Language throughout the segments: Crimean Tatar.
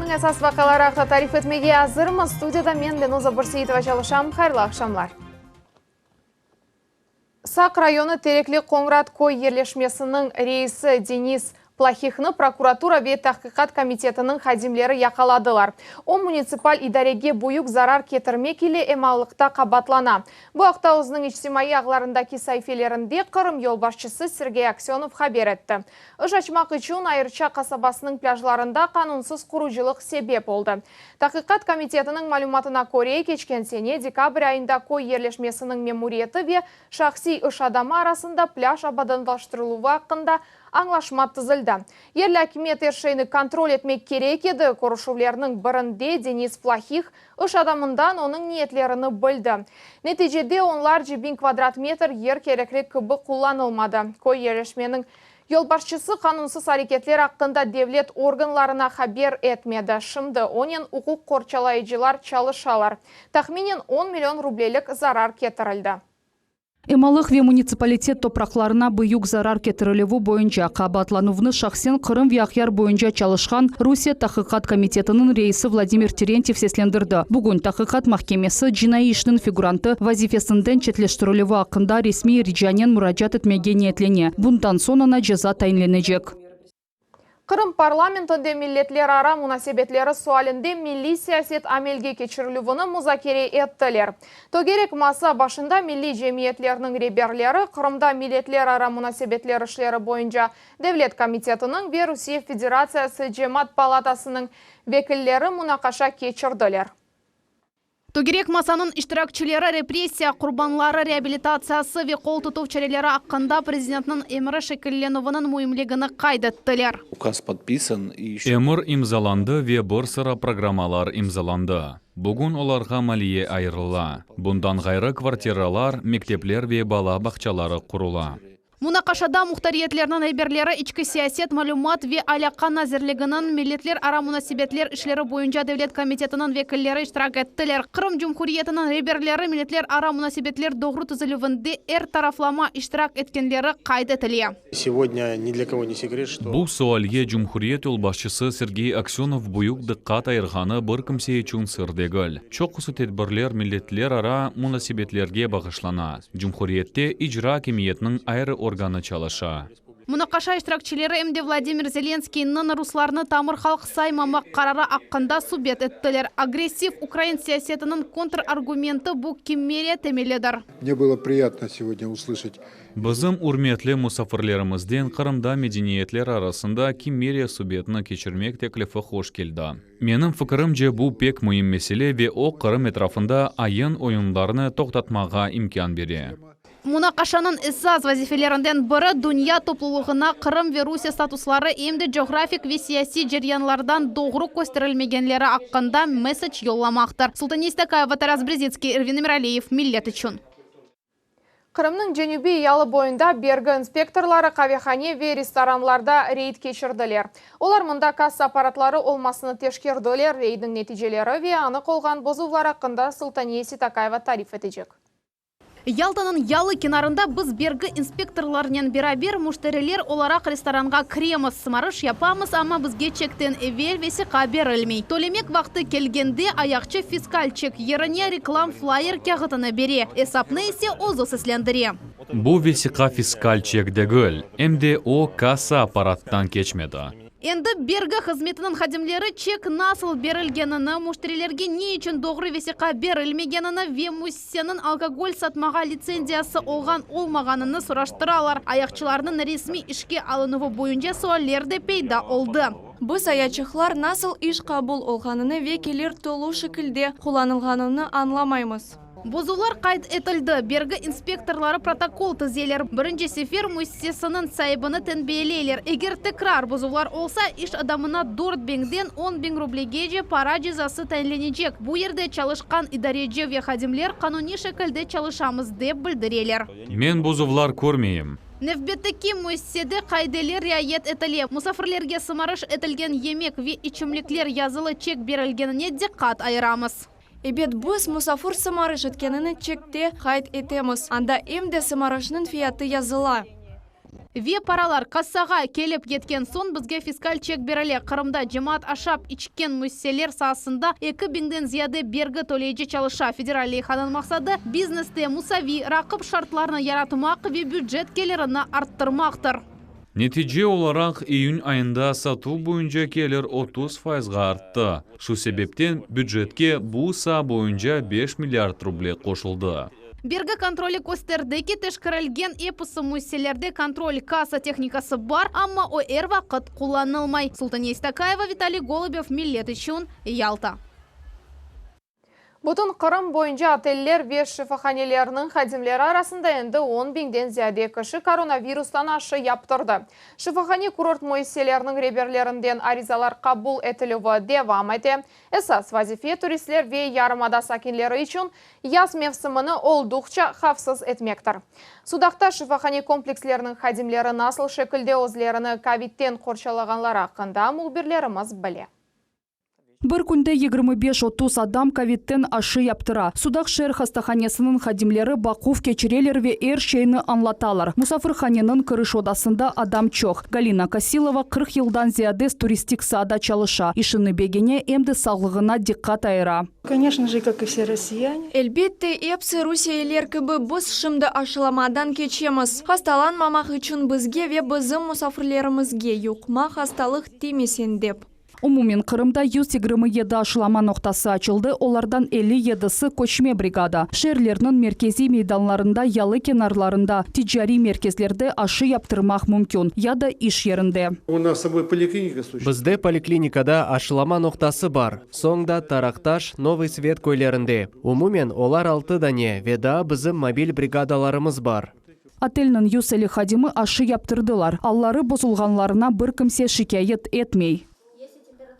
Künniñ esas vaqiaları aqta tarif etmege azırmız. Studiyada men, Lenuza Bırseitova çalışam. Hayırlı aqşamlar. Saq rayonı Terekli Qoñrat köy yerleşmesiniñ reisi Denis Plahihni prokuratura ve Tahqiqat komitetiniñ hadimleri yaqaladılar. O, munitsipal idarege büyük zarar ketirmek ile emallıqta qabatlana. Bu aqta özüniñ içtimaiy ağlarındaki saifelerinde Qırım yolbaşçısı Sergey Aksönov haber etti. İş açmaq içün Ayırça qasabasınıñ plâjlarında qanunsız qurucılıq sebep oldı. Tahqiqat komitetiniñ malümatına köre, keçken sene dekabr ayında köy yerleşmesiniñ memuriyeti ve şahsiy iş adamı arasında plâj abadanlaştırıluvı aqqında añlaşma tizildi. Yerli akimiyet er şeyni kontrol etmek kerek edi, körüşüvlerniñ birinde Denis Plahih iş adamından onıñ niyetlerini bildi. Neticede onlarca biñ kvadrat metr yer kerekli kibi qullanılmadı. Köy yerleşmeniñ Yolbaşçısı qanunsız areketler aqqında devlet organlarına haber etmedi. Şimdi onen uquq qorçalayıcılar çalışalar. Tahminen on million rublelik zarar ketirildi. Emalıq ve munitsipalitet topraqlarına büyük zarar ketirilüvi boyunca qabaatlanuvnı şahsen Qırım ve Aqyar boyunca çalışqan Rusiye Tahqiqat komitetiniñ reisi Vladimir Terentyev seslendirdi. Bugün Tahqiqat mahkemesi cinaiy işniñ figurantı vazifesinden çetleştirilüvi aqqında resmiy ricanen muracaat etmege niyetlene. Bundan soñ oña ceza tayinlenecek. Qırım parlamentinde milletlerara munasebetleri sualinde milliy siyaset amelge keçirilüvini muzakere ettiler. Tögerek masa başında milliy cemiyetlerniñ reberleri, Qırımda milletlerara munasebetler işleri boyunca Devlet komitetiniñ ve Rusiye Federatsiyası Cemaat palatasınıñ vekilleri munaqaşa keçirdiler. Tögerek masanıñ iştirakçileri repressiya qurbanları reabilitatsiyası ve qol tutuv çareleri aqqında Prezidentniñ emri şekillenüviniñ müimligini qayd ettiler. Ukaz podpisan i еще. Emir imzalandı ve bir sıra programmalar imzalandı. Bugün olarğa maliye ayırıla. Bundan ğayrı kvartiralar, mektepler ve bala bağçaları qurula. Munaqaşada muhtariyetlerniñ reberleri İçki siyaset, malümat ve alâqa nazirliginiñ, Milletlerara munasebetler işleri boyunca devlet komitetiniñ vekilleri iştirak ettiler. Qırım Cumhuriyetiniñ reberleri milletlerara munasebetler doğru tizilüvinde er taraflama iştirak etkenleri qayd etile. Segodnâ ni dlâ kogo ne sekret, çto. Bu sualge cumhuriyet yolbaşçısı Sergey Aksönov büyük diqqat ayırğanı bir kimse içün sır degil. Çoqusı tedbirler milletlerara munasebetlerge bağışlana. Cumhuriyette icra akimiyetniñ ayrı organı çalışa. Munaqaşa iştirakçileri em de Vladimir Zelenskıynıñ ruslarnı tamır halq saymamaq qararı aqqında subet ettiler. Agressiv ukrain siyasetiniñ kontrargumenti bu Kimmeriya temelidir. Mne bylo priyatno segodnâ uslışat Bizim ürmetli musafirlerimizden Qırımda medeniyetler arasında Kimmeriya subetini keçirmek teklifi hoş keldi. Menim fikirimce, bu pek müim mesele ve o, Qırım etrafında ayın-oyunlarnı toqtatmağa imkân bere. Munaqaşanıñ esas vazifelerinden biri, dünya toplulığına Qırım ve Rusiye statusları em de coğrafik ve siyasiy ceryanlardan doğru kösterilmegenleri aqqında messec yollamaqtır. Sultaniye Stakayeva, Taras Brezitskiy, Ervin Emiraliyev, Millet içün. Qırımnıñ cenübiy yalı boyunda bergi inspektorları qavehane ve restoranlarda reyd keçirdiler. Olar mında kassa apparatları olmasını teşkerdiler. Reydniñ neticeleri ve anıq olğan bozuvlar aqqında Sultaniye Sitakayeva tarif etecek. Yaltanıñ yalı kenarında biz bergi inspektorlarınen beraber müşteriler olaraq restoranğa kiremiz, sımarış yapamız, amma bizge çekten evel vesiqa berilmey. Tölemek vaqtı kelgende ayaqçı fiskal çek yerine reklam flayer kâğıtını bere, esapnı ise özü seslendire. Bu vesiqa fiskal çek degil, em de o kassa apparattan keçmedi. Endi bergi hızmetiniñ hadimleri çek nasıl berilgenini, müşterilerge ne içün doğru vesiqa berilmegenini ve müessiseniñ alkogol satmağa litsenziyası olğan-olmağanını soraştıralar. Ayaqçılarnıñ resmiy işke alınuvı boyunca sualler de peyda oldı. Biz ayaçıqlar nasıl iş qabul olğanını ve kelir tolu şekilde qullanılğanını añlamaymız. Bozuvlar qayd etildi, bergi inspektorları protokol tizeler, birinci sefer müessisesiniñ saibini tenbiyeleyler. Eger tekrar bozuvlar olsa, iş adamına dört biñden on biñ rublegece para cezası tayinlenecek. Bu yerde çalışqan idareci ve hadimler qanuniy şekilde çalışamız, dep bildireler. Men bozuvlar körmeyim. Nevbetteki müessisede qaideler riayet etile, musafirlerge sımarış etilgen yemek ve içimlikler yazılı çek berilgenine diqqat ayıramız. Ebet, biz musafir sımarış etkenini çekte qayd etemiz, anda em de sımarışnıñ fiyatı yazıla. Ve paralar kassağa kelip yetken soñ bizge fiskal çek berile. Qırımda cemaat aşap içken müessiseler saasında 2000-den ziyade bergi töleyici çalışa. Federal leyhanıñ maqsadı, bizneste musaviy raqip şartlarını yaratmaq ve bücet kelirini arttırmaqtır. Netice olaraq, iyün ayında satuv boyunca kelir 30 fayızğa arttı. Şu sebepten bücetke bu saa boyunca 5 milliard ruble qoşuldı. Bergi kontroli kösterdi ki, teşkerilgen episi müessiselerde kontrol-kassa tehnikası bar, amma o er vaqıt qullanılmay. Sultaniye Istakayeva, Vitaliy Golubev, Millet içün, Yalta. Bütün Qırım boyunca oteller ve şifahanelerniñ hadimleri arasında endi 10 biñden ziyade kişi koronavirustan aşı yaptırdı. Şifahane kurort müessiseleriniñ reberlerinden arizalar qabul etilüvi devam ete. Esas vazife turistler ve yarımada sakinleri içün yaz mevsimini olduqça havfsız etmektir. Sudaqta şifahane kompleksleriniñ hadimleri nasıl şekilde özlerini kovitten qorçalağanları aqqında mühbirlerimiz bile. Bir künde 25-30 adam kovitten aşı yaptıra. Sudaq şeer hastahanesiniñ hadimleri baquv keçireler ve er şeyni añlatalar. Musafirhaneniñ kiriş odasında adam çoq. Galina Kasilova 40 yıldan ziyade turistik saada çalışa. İşini begene em de sağlığına diqqat ayıra. Конечно же, как и все россияне. Elbette, episi rusiyeliler kibi biz şimdi aşılamadan keçemiz. Hastalanmamaq içün bizge ve bizim musafirlerimizge yuqma hastalıq tiymesin dep. Umumen Qırımda 127 aşılama noqtası açıldı, olardan 57-si köçme brigada. Şeerlerniñ merkeziy meydanlarında, yalı kenarlarında, ticariy merkezlerde aşı yaptırmaq mümkün ya da iş yerinde. У нас с собой поликлиника существует. Bizde poliklinikada aşılama noqtası bar. Soñ da Taraqtaş, Novıy Svet köylerinde. Umumen olar altı dane ve daa bizim mobil brigadalarımız bar. Otelniñ 150 hadimi aşı yaptırdılar. Alları bozulğanlarına bir kimse şikâyet etmey.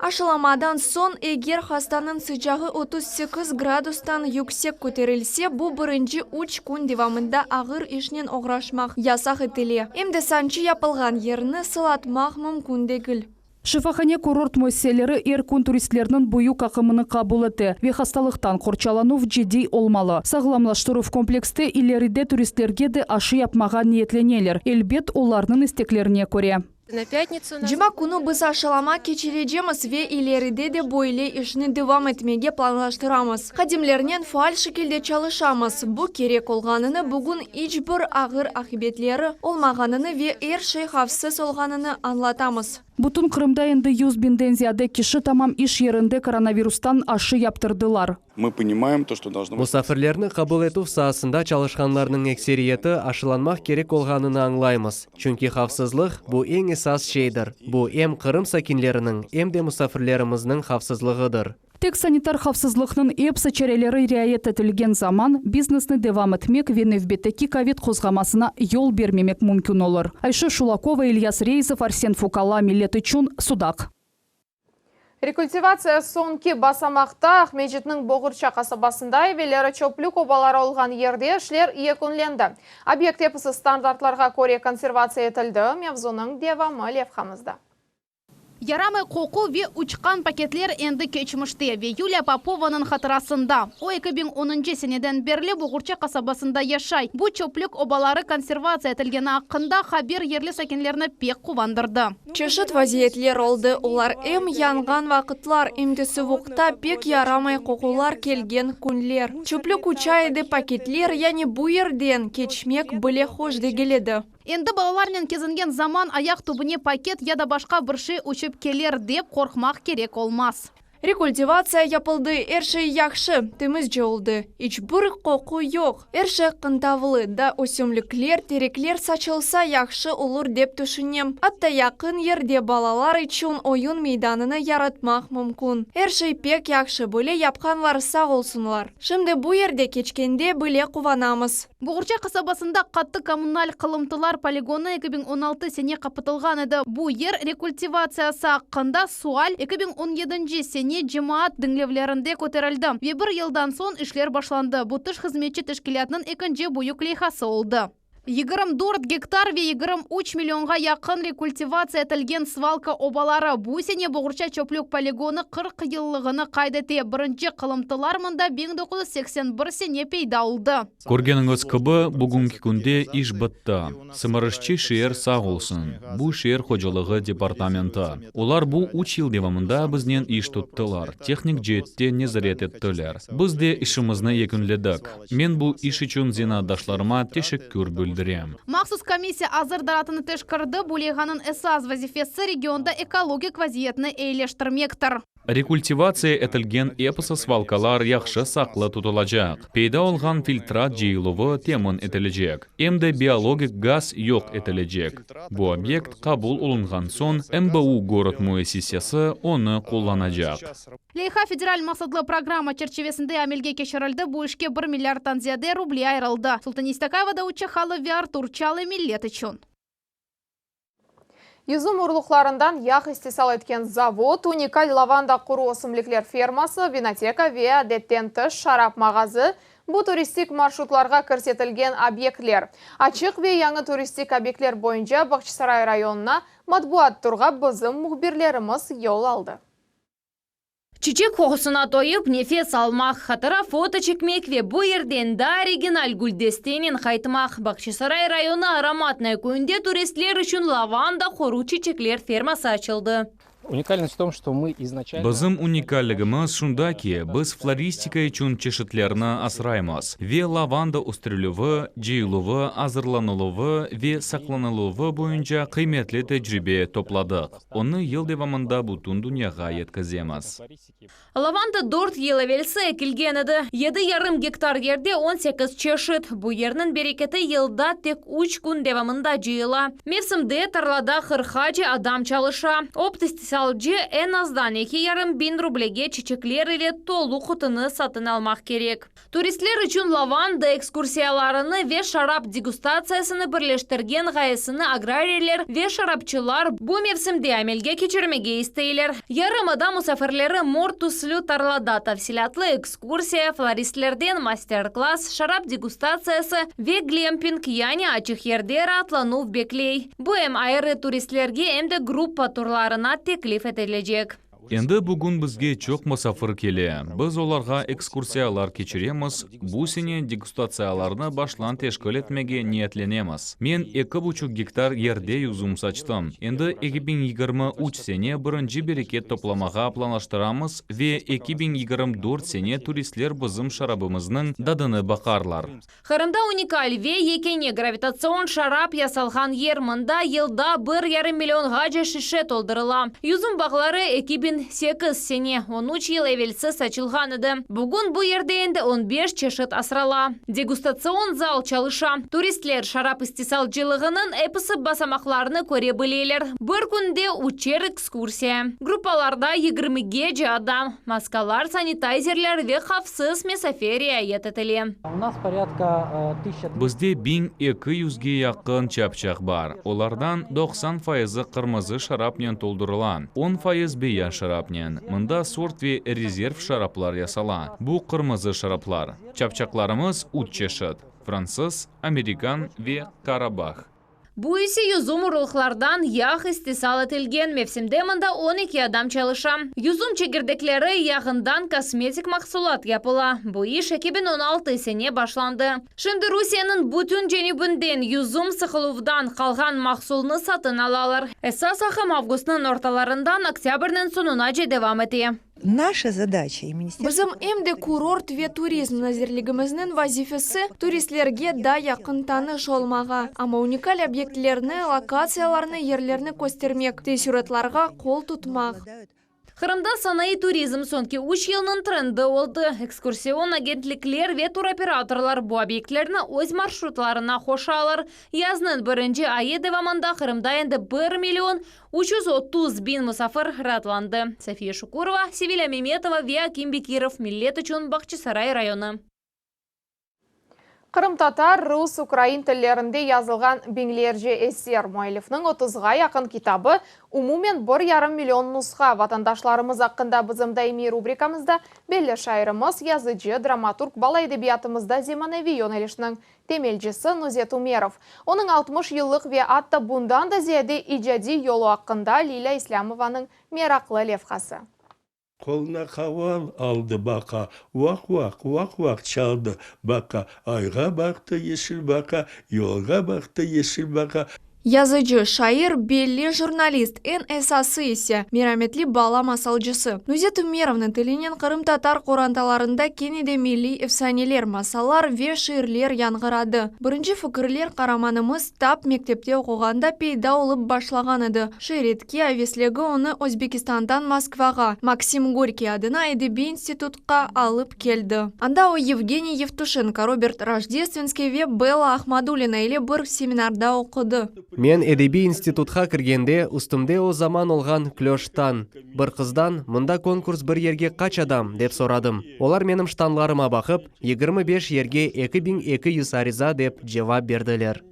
Aşılamadan soñ eger hastanıñ sıcağı 38 gradustan yüksek köterilse, bu birinci üç kün devamında ağır işnen oğraşmaq yasaq etile. Em de sançı yapılğan yerni sılatmaq mümkün degil. Şifahane kurort müessiseleri er kün turistlerniñ büyük aqımını qabul ete ve hastalıqtan qorçalanuv ciddiy olmalı. Sağlamlaştıruv komplekste ileride turistlerge de aşı yapmağa niyetleneler. Elbet, olarnıñ isteklerine köre. На пятницу у нас Cuma künü biz aşılama keçirecekmiz ve ileride de böyle işni devam etmege planlaştıramız. Hadimlernen faal şekilde çalışamız. Bu kerek olğanını bugün iç bir ağır aqibetleri olmağanını ve er şey havfsız olğanını añlatamız. Bütün Qırımda endi 100 biñden ziyade kişi tamam iş yerinde koronavirustan aşı yaptırdılar. Мы понимаем то, что должно быть. Musafirlerni qabul etüv saasında çalışqanlarnıñ ekseriyeti aşılanmaq kerek olğanını añlaymız. Çünki havfsızlıq bu eñ esas şeydir. Bu em Qırım sakinleriniñ, em de musafirlerimizniñ havfsızlığıdır. Tek sanitar havfsızlıqnıñ epsi çareleri riayet etilgen zaman biznesni devam etmek ve nevbetteki kovid qozğamasına yol bermemek mümkün olur. Ayşe Şulakova, İlyas Reizov, Arsen Fukala, Millet içün, Sudaq. Rekultivatsiya soñki basamaqta Aqmescitniñ Boğurça qasabasında evelleri çöplük obaları olğan yerde işler yekünlendi. Obyekt episi standartlarğa köre konservatsiya etildi. Mevzunıñ devamı levhamızda. Yaramay qoqu ve uçqan paketler endi keçmişte ve Yuliya Popovanıñ hatırasında. O 2010 seneden berli Boğurça qasabasında yaşay. Bu çöplük obaları konservatsiya etilgeni aqqında haber yerli sakinlerni pek quvandırdı. Çeşit vaziyetler oldı. Olar em yanğan vaqıtlar, em de suvuqta pek yaramay qoqular kelgen künler. Çöplük uça edi paketler, yani bu yerden keçmek bile hoş degil edi. Endi balalarnen kezingen zaman ayaq tübüne paket ya da başqa bir şey uçıp kelir dep qorqmaq kerek olmaz. Rekultivatsiya yapıldı, er şey yahşı, temizce oldı. İç bir qoqu yoq. Er şey qıntavlı, da ösümlikler, terekler saçılsa yahşı olur dep tüşünem. Atta yaqın yerde balalar içün oyun meydanını yaratmaq mümkün. Er şey pek yahşı, böyle yapqanlar sağ olsunlar. Şimdi bu yerde keçkende bile quvanamız. Boğurça qasabasında qattı kommunal qalımtılar poligonı 2016 sene qapatılğan edi. Bu yer rekultivatsiyası aqqında sual 2017 sene cemaat diñlevlerinde köterildi. Ve bir yıldan soñ işler başlandı. Bu tış hızmetçi teşkilâtınıñ ekinci büyük leyhası oldı. 24 gektar ve 23 millionğa yaqın rekultivatsiya etilgen svalka obaları. Bu sene Boğurça çöplük poligonı 40 yıllığını qayd ete. Birinci qılımtılar mında 1981 sene peyda oldı. Körgeniñiz kibi, bugünki künde iş bitti. Sımarışçı şeer sağ olsun, bu şeer hocalığı departamenti. Olar bu üç yıl devamında biznen iş tuttılar, tehnik ceette nezaret ettiler. Biz de işimizni yekünledik. Men bu iş içün zenaatdaşlarıma teşekkür bildirem. Mahsus komissiya azır daratını teşkerdi, bu leyhanıñ esas vazifesi regionda ekologik vaziyetni eyileştirmektir. Rekultivatsiya etilgen episi svalkalar yahşı saqlı tutulacaq, peyda olğan filtrat cıyıluvı temin etilecek, em de biologik gaz yoq etilecek. Bu obyekt qabul olunğan soñ MBU Gorod müessisesi onı qullanacaq. Leyha federal maqsatlı programma çerçivesinde amelge keçirildi, bu işke bir milliardtan ziyade ruble ayırıldı. Sultaniye Istakayeva, Davut Çahalov ve Artur Çalı Millet içün. Yüzüm urluqlarından yağ istisal etken zavod, unikal lavanda quru ösümlikler ferması, vinoteka ve adetten tış şarap mağazı bu turistik marşrutlarğa kirsetilgen obyektler. Açıq ve yañı turistik obyektler boyunca Bağçasaray rayonına matbuat turğa bizim mühbirlerimiz yol aldı. Çiçek qoqusına toyıp nefes almaq, hatıra foto çekmek ve bu yerden daa original güldestenen qaytmaq. Bağçasaray rayonı Aromatnoye köyünde turistler içün lavanda qoru çiçekler ferması açıldı. Уникальность в том, что мы изначально... Bizim unikalligimiz şunda ki, biz floristika içün çeşitlerni asraymız ve lavanda östürilüvi, cıyıluvı, azırlanıluvı ve saqlanıluvı boyunca qıymetli tecribe topladıq. Onı yıl devamında bütün dünyağa yetkizemiz. Lavanda dört yıl evelsi ekilgen edi. 7,5 gektar yerde 18 çeşit. Bu yerniñ bereketi yılda tek üç kün devamında cıyıla. Mevsimde tarlada qırqqace adam çalışa. Opt istisalcı eñ azdan 2,5 biñ rublege çiçekler ile tolu qutunı satın almaq kerek. Turistler içün lavanda ekskursiyalarını ve şarap degustatsiyasını birleştirgen ğayesini agrariyler ve şarapçılar bu mevsimde amelge keçirmege isteyler. Yarımada musafirleri mor tüslü tarlada tafsilâtlı ekskursiya, floristlerden master-klass, şarap degustatsiyası ve glemping yani açıq yerde raatlanuv bekley. Bu em ayrı turistlerge em de gruppa turlarına teklif etilecek. Endi bugün bizge çoq musafir kele. Biz olarğa ekskursiyalar keçiremiz, bu sene degustatsiyalarnı baştan teşkil etmege niyetlenemiz. Men 2,5 gektar yerde yüzüm saçtım. Endi 2023 sene birinci bereket toplamağa planlaştıramız ve 2024 sene turistler bizim şarabımıznıñ tadını baqarlar. Qırımda unikal ve yekâne gravitatsion şarap yasalğan yer mında yılda 1,5 millionğace şişe toldurıla. Yüzüm bağları 2008 sene 13 yıl evelsi saçılğan edi. Bugün bu yerde endi 15 çeşit asrala. Degustatsion zal çalışa. Turistler şarap istisalcılığınıñ episi basamaqlarını köre bileler. Bir künde üçer ekskursiya. Gruppalarda 20gece adam. Maskalar, sanitayzerler ve havfsız mesafe riayet etile. У нас порядка 1200 Bizde 1200ge yaqın çapçaq bar. Olardan 90 fayızı qırmızı şarapnen toldurıla, 10 fayız beyaz şarapnen. Mında sort ve rezerv şaraplar yasala. Bu qırmızı şaraplar. Çapçaqlarımız üç çeşit. Fransız, amerikan ve Karabah. Bu ise yüzüm urluqlardan yağ istisal etilgen mevsimde mında 12 adam çalışa. Yüzüm çekirdekleri yağından kosmetik mahsulat yapıla. Bu iş 2016 sene başlandı. Şimdi Rusiyeniñ bütün cenübinden yüzüm sıqıluvdan qalğan mahsulnı satın alalar. Esas aqım avgustnıñ ortalarından oktâbrniñ soñunace devam ete. Наша задача и министерство... Bizim em de kurort ve turizm nazirligimizniñ vazifesi turistlerge daa yaqın tanış olmağa, amma unikal obyektlerni, lokatsiyalarnı, yerlerni köstermek, teessuratlarğa qol tutmaq. Qırımda sanayı turizm soñki 3 yılnıñ trendi oldı. Ekskursion agentlikler ve turoperatorlar bu obyektlerni öz marşrutlarına qoşalar. Yaznıñ birinci ayı devamında Qırımda endi 1 million 330 biñ musafir raatlandı. Safiye Şukurova, Sevilya Memetova ve Akim Bekirov Millet içün Bağçasaray rayonı. Qırımtatar, rus, ukrain tillerinde yazılğan biñlerce eser, müellifniñ otuzğa yaqın kitabı, umumen bir yarım million nusha vatandaşlarımız aqqında bizim daimiy rubrikamızda belli şairimiz, yazıcı, dramaturg, bala edebiyatımızda zemaneviy yönelişniñ temelcisi Nuzet Umerov. Onıñ 60 yıllıq ve atta bundan da ziyade icadiy yolu aqqında Lilâ İslâmovanıñ meraqlı levhası. Qoluna qaval aldı baqa, Vaq-vaq, vaq-vaq çaldı baqa, Ayğa baqtı yeşil baqa, Yolğa baqtı yeşil baqa. Yazıcı, şair, belli jurnalist, eñ esası ise, merametli bala masalcısı. Nuzet Ümerovnıñ tilinen qırımtatar qorantalarında kene de milliy efsaneler, masallar ve şiirler yañğıradı. Birinci fikirler qaramanımız tap mektepte oquğanda peyda olıp başlağan edi. Şiiretke avesligi onı Özbekistandan Moskvağa, Maksim Gorkiy adına edebiy institutqa alıp keldi. Anda o Yevgeniy Yevtuşenko, Robert Rojdestvenskiy ve Bella Ahmadulina ile bir seminarda oqudı. Men edebiy institutqa kirgende, üstümde o zaman olğan klöş ştan. Bir qızdan, Mında konkurs bir yerge qaç adam? dep soradım. Olar menim ştanlarıma baqıp, 25 yerge 2200 ariza dep cevap berdiler.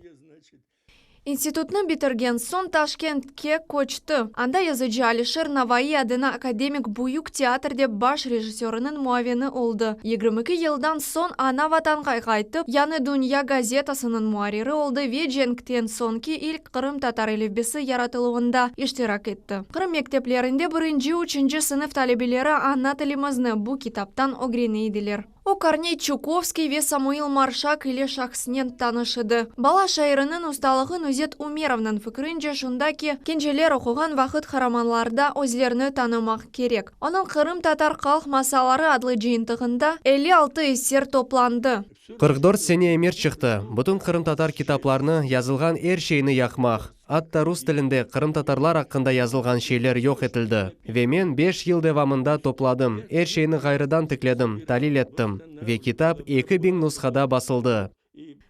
İnstitutnı bitirgen soñ Taşkentke köçti. Anda yazıcı Alişer Navaiy adına akademik Büyük teatrde baş rejissörınıñ muavini oldı. 22 yıldan soñ ana Vatanğa qaytıp, Yañı dünya gazetasınıñ muarriri oldı ve cenkten soñki ilk qırımtatar elifbesi yaratıluvında iştirak etti. Qırım mekteplerinde birinci, üçünci sınıf talebeleri ana tilimizni bu kitaptan ögrene ediler. O, Korney Çukovskiy ve Samuil Marşak ile şahsnen tanış edi. Bala şairiniñ ustalığı Nuzet Umerovnıñ fikirince şunda ki, kenceler oquğan vaqıt qaramanlarda özlerini tanımaq kerek. Onıñ Qırımtatar qalq masalları adlı cıyıntığında 56 eser toplandı. 44 sene emir çıqtı, bütün qırımtatar kitaplarnı, yazılğan er şeyni yaqmaq. Atta rus tilinde qırımtatarlar aqqında yazılğan şeyler yoq etildi. Ve men beş yıl devamında topladım, er şeyni ğayrıdan tikledim, talil ettim. Ve kitap 2000 nushada basıldı.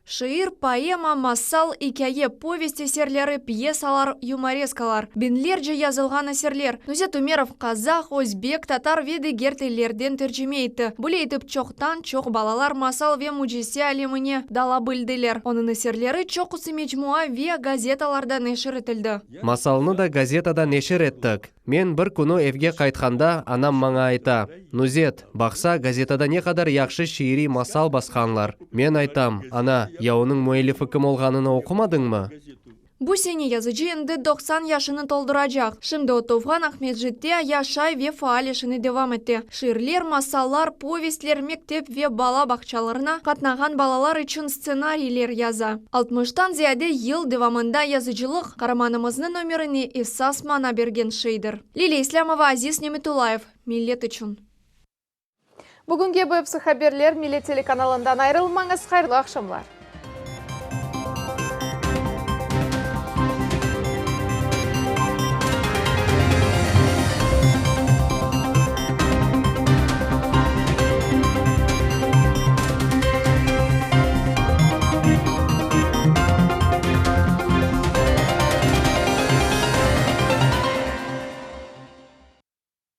Şiir, poema, masal, ikâye, povest eserleri, pyesalar, yumoreskalar, biñlerce yazılğan eserler. Nuzet Ümerov qazah, özbek, tatar ve diger tillerden tercime etti. Böyle etip çoqtan-çoq balalar masal ve mücise alemine dala bildiler. Onıñ eserleri çoqusı mecmua ve gazetalarda neşir etildi. Masalnı da gazetada neşir ettik. Men bir künü evge qaytqanda, anam maña ayta, Nuzet, baqsa, gazetada ne qadar yahşı şiiriy masal basqanlar. Men aytam, Ana, ya onıñ müellifi kim olğanını oqumadıñmı? Bu sene yazıcı endi 90 yaşını tolduracaq. Şimdi o tuvğan Aqmescitte yaşay ve faal işini devam ete. Şiirler, masallar, povestler, mektep ve bala bağçalarına qatnağan balalar içün stsenariyler yaza. Altmıştan ziyade yıl devamında yazıcılıq, qaramanımıznıñ ömürine esas mana bergen şeydir. Lilâ İslâmova, Aziz Nemetullayev, Millet içün. Bugünge bu episi haberler, Millet telekanalından ayırılmañız, hayırlı aqşamlar.